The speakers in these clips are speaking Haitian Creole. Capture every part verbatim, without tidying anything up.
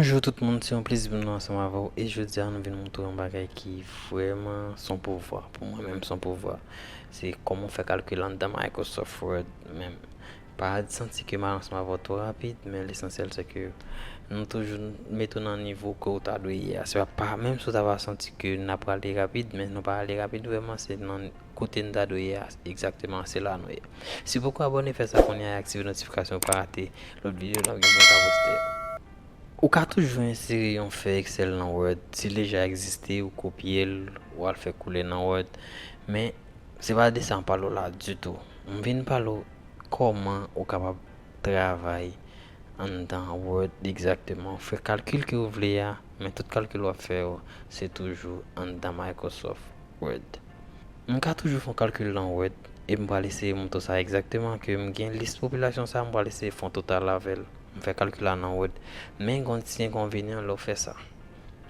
Bonjou tout moun, se yon plezi pou nou ansanm avè w e jodi a nou vin montre yon bagay ki vrèman se yon pouvwa. Pou mwen menm se yon pouvwa. Se kòman w fè kalkil anndan Microsoft Word menm. Pa santi ke m al ansanm avè w twò rapid, men lesansyèl se ke nou toujou mete w nan nivo ke w ta dwe ye a. Se pa, pa menm si w ta va santi ke n ap prale rapid, men nou pa ale rapid vrèman, se nan kote n ta dwe ye a egzakteman, se la nou ye. Si w poko abòne, fè sa kounye a e aktive notifikasyon pou w pa rate lòt videyo n ap gen pou n ka poste. Ou ka toujou ensere yon fèy Excel nan Word. Si l deja egziste, ou kopye l, ou al fè koule nan Word. Men, se pa de sa m pale w la ditou. M vin pale w kòman ou kapab travay anndan Word egzakteman. Fè kalkil ke w vle a, men tout kalkil w ap fè yo, se toujou anndan Microsoft Word. M ka toujou fè yon kalkil nan Word, e m pral eseye montre w sa egzakteman ke m gen lis popilasyon sa, m pral eseye fè yon total avè l. M fè kalkil la nan Word, men gen yon ti enkonvenyan lè w fè sa.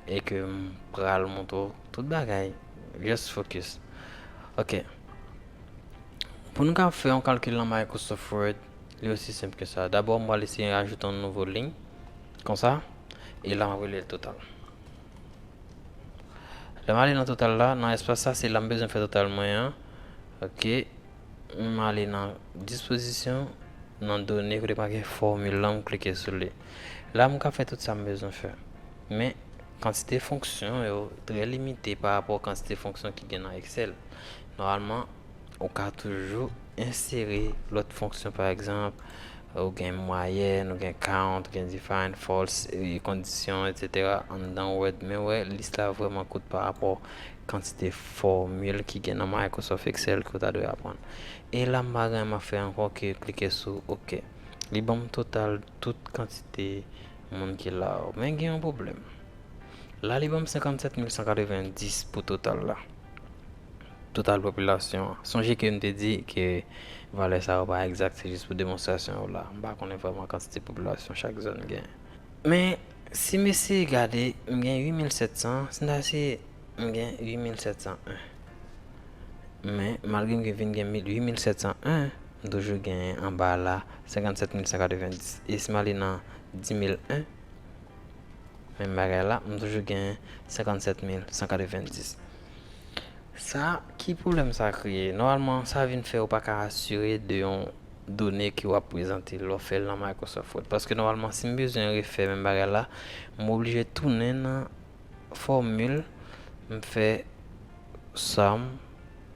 E ke m pral montre w tout bagay. Just focus. Ok. Pou nou ka fè yon kalkil nan Microsoft Word, li osi senp ke sa. Dabò, m pral eseye ajoute yon nouvo liy, konsa, e la m ap rele l total. Lè m ale nan total la, nan espas sa, se la m bezwen fè total mwen an. Ok. M ale nan dispozisyon, nan done, kote pa gen fòmil lan, m klike sou li. La, m ka fè tout sa m bezwen fè. Men, kantite fonksyon yo trè limite pa rapò kantite fonksyon ki gen nan Excel. Nòmalman, ou ka toujou ensere lòt fonksyon, pa egzanp, ou gen mwayèn, ou gen count, ou gen define, false, e kondisyon, etsetera, anndan Word. Men w wè, lis la vrèman kout pa rapò kantite fòmil ki gen nan Microsoft Excel ke w ta dwe aprann. E la, m pa gen anyen m ap fè ankò ke klike sou OK. Li ban m total tout kantite moun ki la yo. Men gen yon pwoblèm. La, li ban m senkannsèt mil san katrevenndis pou total la. Total popilasyon an. Sonje ke m te di ke valè sa yo pa egzak, se jis pou demonstrasyon yo la. M pa konnen vrèman kantite popilasyon chak zòn gen. Men, si m eseye gade, m gen uit mil sèt san, si m ta eseye, m gen uit mil sèt san en. Men, malgre m gen, vin gen mil, uit mil sèt san en, m toujou gen anba la senkannsèt mil san katrevenndis. E si m ale nan dis mil en, menm bagay la, m toujou gen senkannsèt mil san katrevenndis. Sa, ki pwoblèm sa kreye? Nòmalman, sa vin fè ou pa ka asire de yon done ke w ap prezante lè w fè l nan Microsoft Word. Paske nòmalman, si m bezwen refè menm bagay la, m oblije tounen nan fòmil, m fè sòm,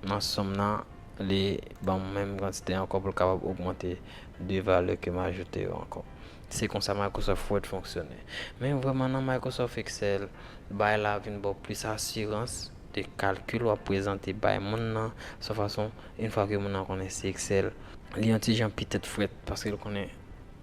nan sòm nan, li ban m menm kantite ankò pou l kapab ogmante de valè ke m ajoute yo ankò. Se konsa Microsoft Word fonksyone. Men vrèman nan Microsoft Excel, bagay la vin ba w plis asirans de kalkil w ap prezante bay moun nan, se yon fason, yon fwa ke moun nan konnen se Excel, li yon ti jan pi tèt frèt, paske l konnen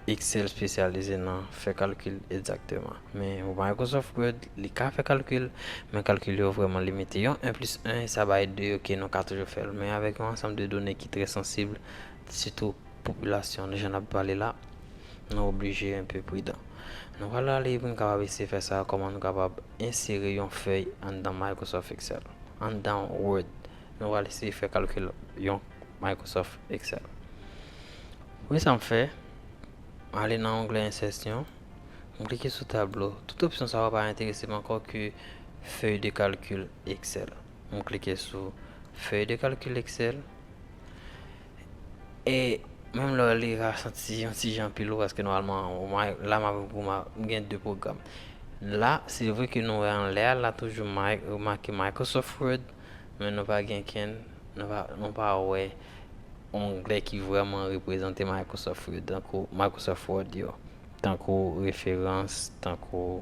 Excel espesyalize nan fè kalkil egzakteman. Men Microsoft Word, li ka fè kalkil, men kalkil yo vrèman limite. Yon en plis en, sa bay de, ok, nou ka toujou fè l. Men avèk yon ansanm de done ki trè sansib, sitou popilasyon, jan n ap pale la, nou oblije enpe pridan. Nou pral ale pou n kapab eseye fè sa, kòman nou kapab ensere yon fèy anndan Microsoft Excel, anndan Word. Nou pral eseye fè kalkil yon Microsoft Excel. Premye sa m fè, m ale nan onglè ensèsyon, m klike sou tablo. Tout opsyon sa yo pa enterese m ankò ke fèy de kalkil Excel. M klike sou fèy de kalkil Excel. E menm lè w li, w ka santi yon ti jan pi lou, paske nòmalman, ou ma-, la m ap, ou ma-, m gen de pwogram. La, se vre ke nou wè anlè a, la toujou may-, make Microsoft Word, men nou pa gen kenn, nou pa, nou pa wè onglè ki vrèman reprezante Microsoft Word, tankou Microsoft Word yo, tankou referans, tankou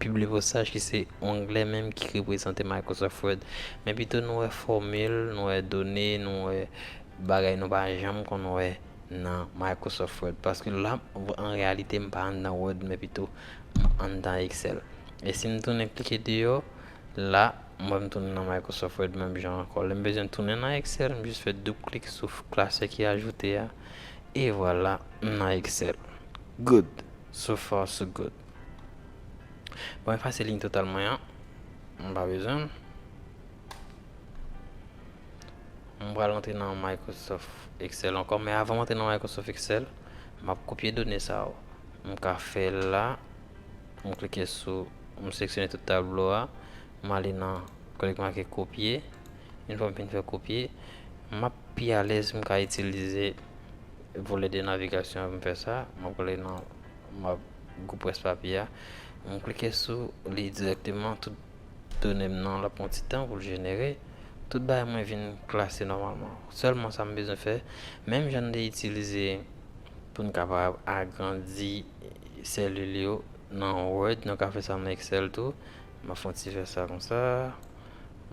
piblepostay ki se onglè menm ki reprezante Microsoft Word. Men pito nou wè fòmil, nou wè done, nou wè bagay nou pa janm konn wè nan Microsoft Word. Paske la, an reyalite, m pa anndan Word, men pito m anndan Excel. E si m tounen klike deyò, la, m wè m tounen nan Microsoft Word menm jan ankò. Lè m bezwen tounen nan Excel, m jis fè doub klik sou klasè ki ajoute a. E vwala, m nan Excel. Good. So far, so good. Bon, efase liy total mwen an. M pa bezwen l. M pral antre nan Microsoft Excel ankò, men avan m antre nan Microsoft Excel, m ap kopye done sa yo. M ka fè l la. M klike sou, m seleksyone tout tablo a. M ale nan kote ki make kopye. Yon fwa m fin fè kopye, m ap pi alèz pou m ka itilize volè de navigasyon an pou m fè sa. M ap ale nan, m ap gwoup près papye a. M klike sou li dirèkteman, tout done m nan l ap pran ti tan pou l jenere. Tout bagay mwen vin klase nòmalman. Sèlman sa m bezwen fè, menm jan n te itilize pou n kapab agrandi selil yo nan Word, nou ka fè sa nan Excel tou. M ap fè yon ti fè sa konsa.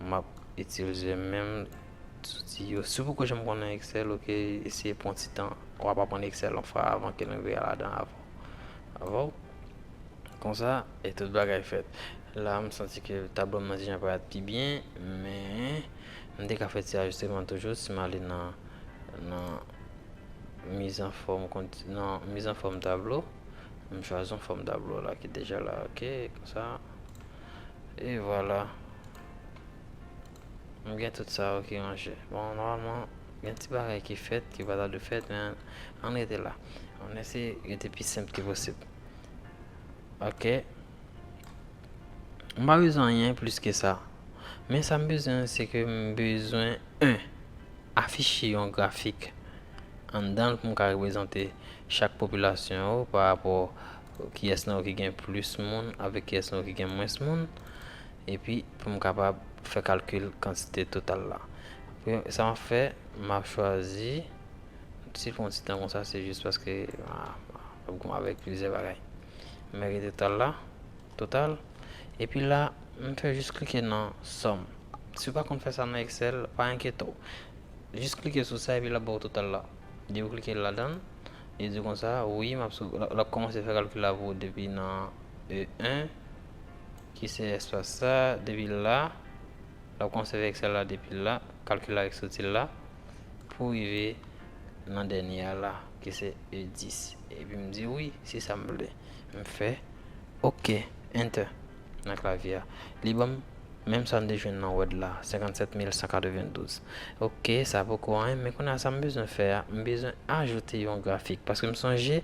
M ap itilize menm zouti yo. Si w poko janm konnen Excel, ok, eseye pran ti tan. W ap aprann Excel yon fwa avan ke nou rive ladan avan. Avan. Konsa, e tout bagay fèt. La, m santi ke tablo m nan ti jan parèt pi byen, men m te ka fè ti ajisteman toujou si m ale nan, nan mizanfòm konti-, nan mizanfòm tablo. M chwazi yon fòm tablo la ki deja la, ok, konsa. E vwala. M gen tout sa yo ki ranje. Bon, nòmalman, gen ti bagay ki fèt, ki pa ta dwe fèt, men ann rete la. Ann eseye rete pi senp ki posib. Ok. M pa bezwen anyen plis ke sa. Men sa m bezwen, se ke m bezwen, en, afiche yon grafik anndan l pou m ka reprezante chak popilasyon yo pa rapò kiyès nan yo ki gen plis moun avèk kiyès nan yo ki gen mwens moun, epi pou m kapab fè kalkil kantite total la. Pou sa m ap fè, m ap chwazi, si l pran ti tan konsa, se jis paske m ap goumen avèk plizyè bagay. M mete total la, total. Epi la, m fè jis klike nan sòm. Si w pa konn fè sa nan Excel, pa enkyete w. Jis klike sou sa epi l ap ba w total la. Depi w klike ladan l, li di w konsa, wi, m ap sou, l ap, l ap kòmanse fè kalkil la pou w depi nan E en, ki se espas sa, depi la, l ap kòmanse fè Excel la depi la, kalkil la avèk soti la, pou rive nan dènye a la, ki se E dis. Epi m di wi, se sa m vle. M fè ok, enter, nan klavye a. Li ban m menm sa n te jwenn nan Word la, senkannsèt mil san katrevendouz. Ok, sa poko anyen, men kounye a sa m bezwen fè a, m bezwen ajoute yon grafik. Paske m sonje,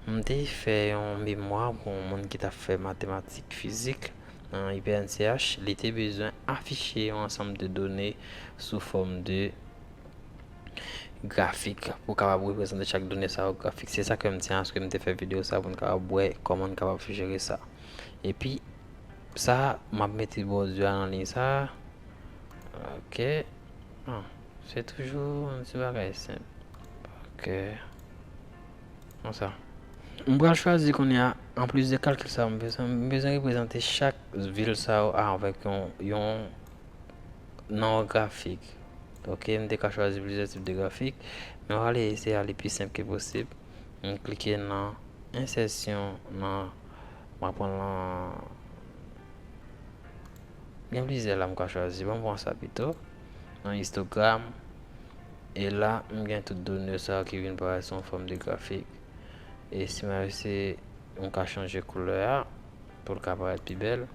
m te fè yon memwa pou yon moun ki t ap fè matematik, fizik, nan I P N C H, li te bezwen afiche yon ansanm de done sou fòm de grafik pou kapab reprezante chak done sa yo grafik. Se sa ke m di a, ke m te fè videyo sa pou n kapab wè kòman n kapab jere sa. Epi, sa, m ap mete bòdi a nan liy sa. Ok. Ah, se toujou yon ti bagay senp. Ok. Konsa. M pral chwazi kounye a, anplis de kalkil sa yo, m bezwen, m bezwen reprezante chak vil sa yo avèk yon, yon non grafik. Ok, m te ka chwazi plizyè tip de grafik, men w ale eseye ale pi senp ke posib. M klike nan ensèsyon, nan, m ap pran lan, gen plizyè la m ka chwazi. Ban m pran sa pito. Nan istogram. E la, m gen tout done sa yo ki vin parèt sou yon fòm de grafik. E si m ap eseye, m ka chanje koulè a pou l ka parèt pi bèl.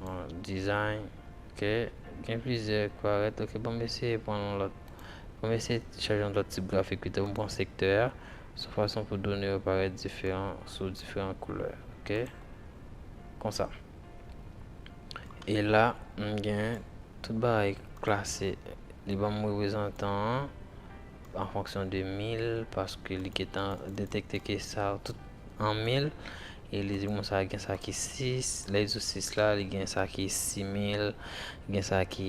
Bon, design, ok, gen plizyè ki parèt. Ok, ban m eseye pran yon lòt. Ban m eseye chanje yon lòt tip grafik pito. M pran sektè a, sou fason pou done yo parèt diferan sou diferan koulè. Ok, konsa. E la, m gen tout bagay klase. Li ban m reprezantan an an fonksyon de mil, paske li gentan detekte ke sa tout an mil. E li di konsa, gen sa ki sis, lè li di sis la, li gen sa ki sis mil, gen sa ki,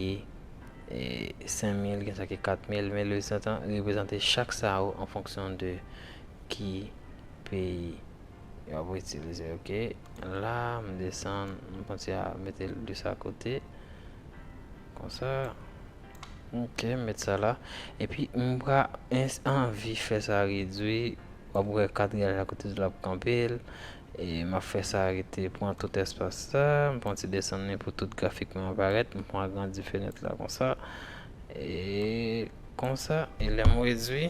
e, senk mil, gen sa ki kat mil, men li reprezante, reprezante chak sa yo an fonksyon de ki peyi yo ap itilize, ok. La, m desann, m kontinye a mete l de sa kote. Konsa. Ok, m met sa la. Epi, m pa ens-, anvi fè sa redui. W ap wè katriyaj la kote l ap kanpe l. E m ap fè sa rete, pran tout espas sa. M pran ti desann li pou tout grafik mwen aparèt. M pran agrandi fenèt la konsa. E konsa. E lè m redui,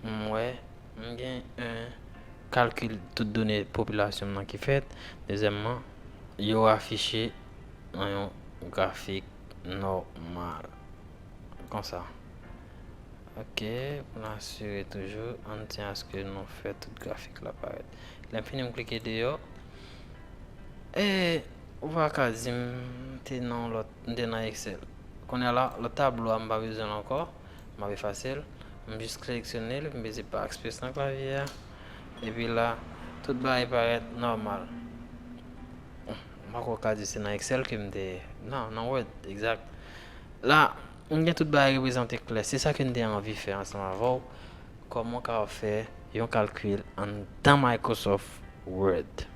m wè, m gen yon kalkil tout done popilasyon m nan ki fèt. Dezyèmman, yo afiche nan yon grafik nòmal. Konsa. Ok, pou n asire toujou, ann tyen aske nou fè tout grafik la parèt. Lè m fini, m klike deyò. E ou pa ka di m te nan yon lòt, m te nan Excel. Kounye a la, lòt tablo a, m pa bezwen l ankò. M ap efase l. M jis seleksyone l, m peze backspace nan klavye a. Epi la, tout bagay parèt nòmal. M poko ka di se nan Excel ke m te ye. Non, nan Word, egzak. La, m gen tout bagay reprezante klè. Se sa ke m te anvi fè ansanm avè w. Kòman w ka fè yon kalkil anndan Microsoft Word?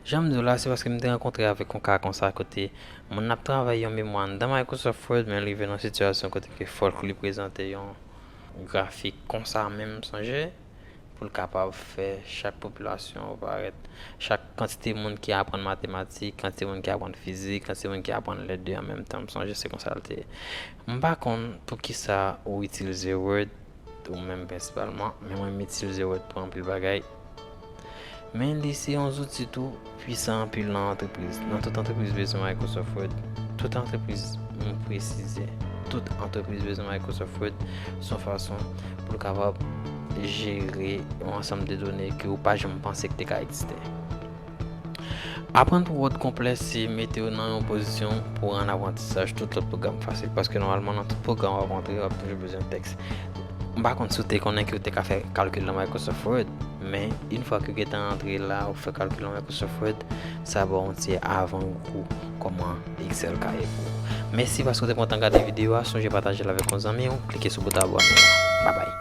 Jan m di w la, se paske m te rankontre avèk yon ka konsa kote moun ap travay yon memwa anndan Microsoft Word, men l rive nan sitiyasyon kote ke fòk li prezante yon grafik konsa menm, sonje, pou l kapab fè chak popilasyon yo parèt, chak kantite moun ki aprann matematik, kantite moun ki aprann fizik, kantite moun ki aprann lè de an menm tan. M sonje se konsa l te ye. M pa konn poukisa ou itilize Word, ou menm prensipalman, men mwen m itilize Word pou anpil bagay. Men li se yon zouti tou pwisan anpil nan antrepriz. Nan tout antrepriz bezwen Microsoft Word. Tout antrepriz, m presize, tout antrepriz bezwen Microsoft Word. Se yon fason pou l kapab jere yon ansanm de done ke ou pa janm panse ki te ka egziste. Aprann pou Word konplè se mete w nan yon pozisyon pou rann aprantisaj tout lòt pwogram fasil, paske nòmalman nan tout pwogram w ap antre, w ap toujou bezwen tèks. M pa konn si w te konnen ke w te ka fè kalkil nan Microsoft Word, men yon fwa ke w gentan antre la, ou fè kalkil nan Microsoft Word, sa ba w yon ti avangou kòman Excel ka ye pou ou. Mèsi paske w te pran tan gade videyo a, sonje pataje l avèk yon zanmi w, klike sou bout abòne. Babay.